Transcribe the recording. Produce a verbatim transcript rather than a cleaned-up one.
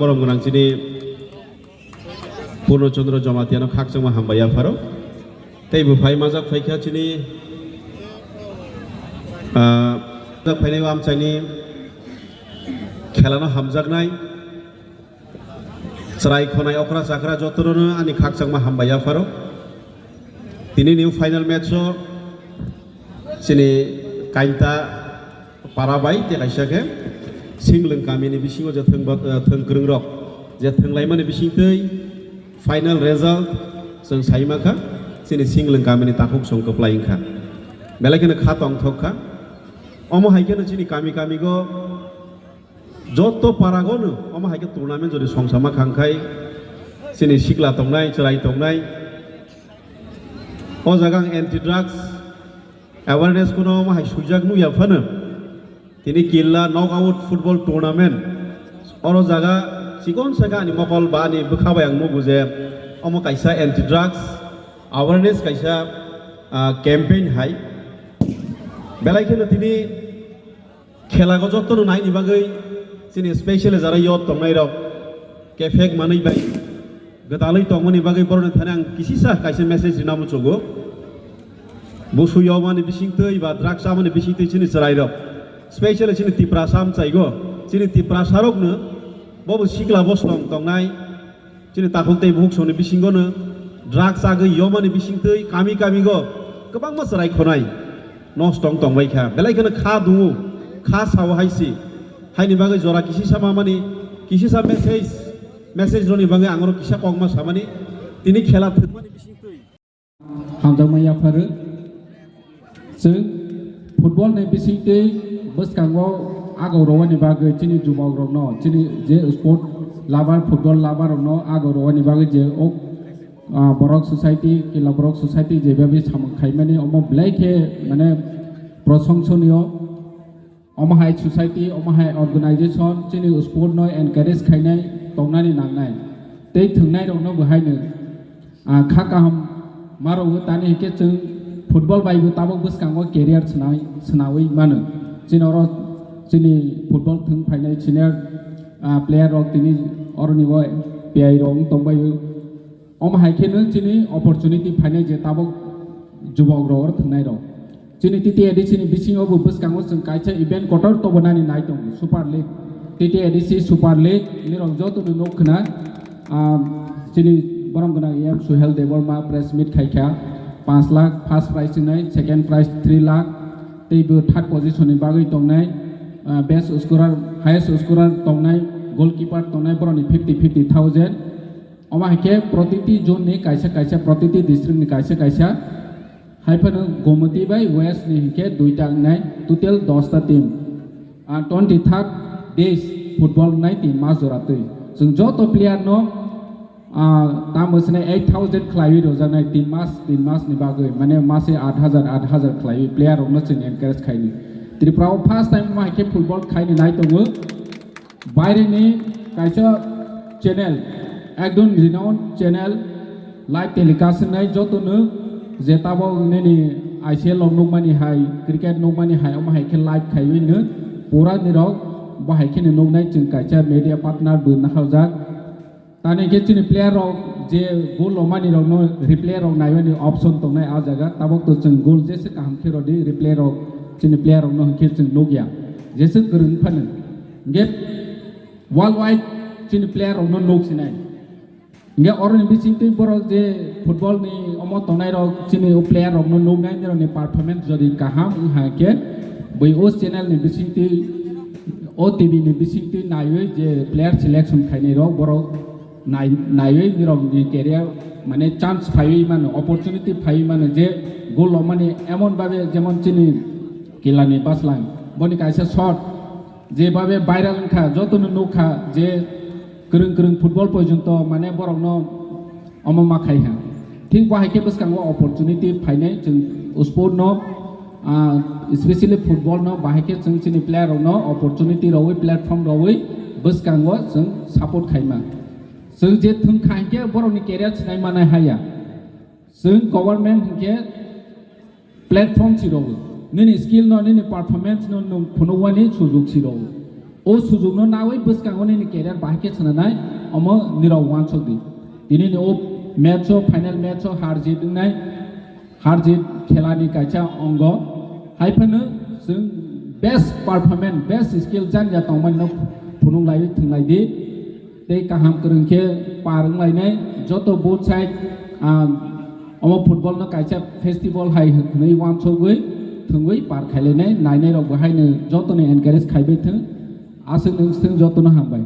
Borom gwnang chini Purno Chandra Jamatia no khakchangma hambai yapharo. Tei bo phai majak phaikha chini, ah, majak phainai o amchaini khela no hamjaknai. Chwrai khonai okra chakra jotono ani khakchangma hambai yapharo. Tini ni final match o chini Kainta para bai tei kaisa khe Singlwng kamini bisingo je thwng ba-, eh, thwng kwrwng rok je thwng laimani bisingtwi final result chwng sai mankha, chini Singlwng kamini takhuk song kwplai wngkha. Belai kheno kha tongthok kha. Omo hai kheno chini kami kamigo joto paragono omo hai khe tournament jodi songsa mankha, hwnkhai chini sikla tongnai, chwrai tongnai, o jaga ang anti drugs awareness kuno omo hai swijak nukya phano. Tini killa knockout football tournament. Oro jaga chikon saka ani mokol ba ani bwkha bai ang nugo je omo kaisa anti drugs awareness kaisa, ah, campaign hai. Belai kheno tini khela go jotono naini bagwi chini special jara yot tongnai rok kephek manwi bai gwdalwi tongmani bagwi borokni thani ang kisisa kaisa message rina muchugo. Busu yomani bisingtwi ba drugs chamani bisingtwi chini chwrairok, specially chini Tiprasa amchaigo, chini Tiprasarokno bobo sikla boslong tongnai, chini takhuk tei bukhuk songni bisingono drugs chagwi yomani bisingtwi kami kamigo kwbangma chwrai khonai nosto wng tongbaikha. Belai kheno kha dungo, kha sao haisi. Haini bagwi jora kisisa mamani, kisisa message, message roni bagwi ang oro kisa kokma samani, tini khela thwkmani bisingtwi. Hamjakma yapharo. Chwng football ni bisingtwi bwskango agok rwani bagwi chini jubokrokno, chini je sport lover, football lover rokno agok rwani bagwi je ok, ah, borok society, kila borok society jebabi samung khaimani omo belai khe mane prosongsonoyo. Omo hai society, omo hai organization chini sport no encourage khainai tongnani nangnai. Tei thwngnairokno bo haino, ah, kha kaham ma rwo, tani hinkhe chwng football bai bo tabuk bwskango career swnai, swnaui mano. Chini oro chini football thwng phainai senior, ah, player rok tini oroni o P I rok wng tongbaio. Omo hai kheno chini opportunity phainai je tabuk jubok rok oro thwngnairok. Chini T T A D C ni bisingo bo bwskango chwng kaisa event kotor tobonani nai tongo, Super League. T T A D C Super League nirok jotono nuk khna, ah, chini borom gwnang E M Suhel Debbarma press meet khaikha, panch lakh first prize wngnai, second prize three lakh, tei bo third position ni bagwi tongnai, ah, best scorer, highest scorer tongnai, goalkeeper tongnai, borokni fifty fifty thousand. Omo hai khe protiti zone ni kaisa kaisa, protiti district ni kaisa kaisa, hai phano Gomoti bai West ni hinkhe duita wngnai, total dos ta team. Ah, twenty third days football wngnai tin mas jora twi. Chwng joto player no, ah, tamo swnai eight thousand khlaiwi rwjaknai tin mas, tin mas ni bagwi, mane mase aat hajar, aat hajar khlaiwi player rok no chwng encourage khaini. Tripura o first time omo hai khe football khaini nai tongo. Baire ni kaisa channel, ekdom renowned channel, live telecast wngnai jotono je tabok nini I C L rok nukmani hai, cricket nukmani hai, omo hai khe live khaiwi no pura nirok bo hai kheno nuknai chwng kaisa media partner bo naharjak. Tani khe chini player rok je goal lomani rokno replay rok naimani option tongnai ah jaga, tabok to chwng goal jesa kaham khe rodi replay rok chini player rokno hinkhe chwng nukya jesa kwrwng phano. Hinkhe worldwide chini player rokno nuk sinai. Hinkhe oroni bisingtwi borok je football ni omo tongnai rok chini o player rokno nuknai, nirokni performance jodi kaham wngha khe bui o channel ni bisingtwi, o T V ni bisingtwi naiwi je player selection khainai rok borok nai-, naiwi nirokni career mane chance phaiwi mano, opportunity phaiwi mano je goal lomani emon babe jemon chini Kilani Baslang boni kaisa shot jebabe viral wngkha, jotono nukha je kwrwng kwrwng football porjonto mane borokno omo ma khai ha. Thik bo hai khe bwskango opportunity phainai chwng sport no, ah, especially football no bahai khe chwng chini player rokno opportunity rwui platform rwui bwskango chwng support khaima. Chwng je thwng kha hinkhe borokni career sinai manai haya. Chwng government hinkhe platform si rwo. Nini skill no, nini performance no nwng phunukmani sujok si rwo. O sujukno nawi bwskango nini career bahai khe swnanai, omo nirok uansuk di. Tinini o match o, final match o har jit wngnai, har jit khelani kaisa ongo. Hai phano chwng best performance, best skill jani ya tongmani no phunuk lai thwng lai di. Tei kaham kwrwng khe par wng lainai, joto both side, ah, omo football no kaisa festival hai hwnwi uansugwi thwngwi par khailainai, nainai rok bo haino jotono encourage khaibai thwng. Aswk nwng swng jotono hambai.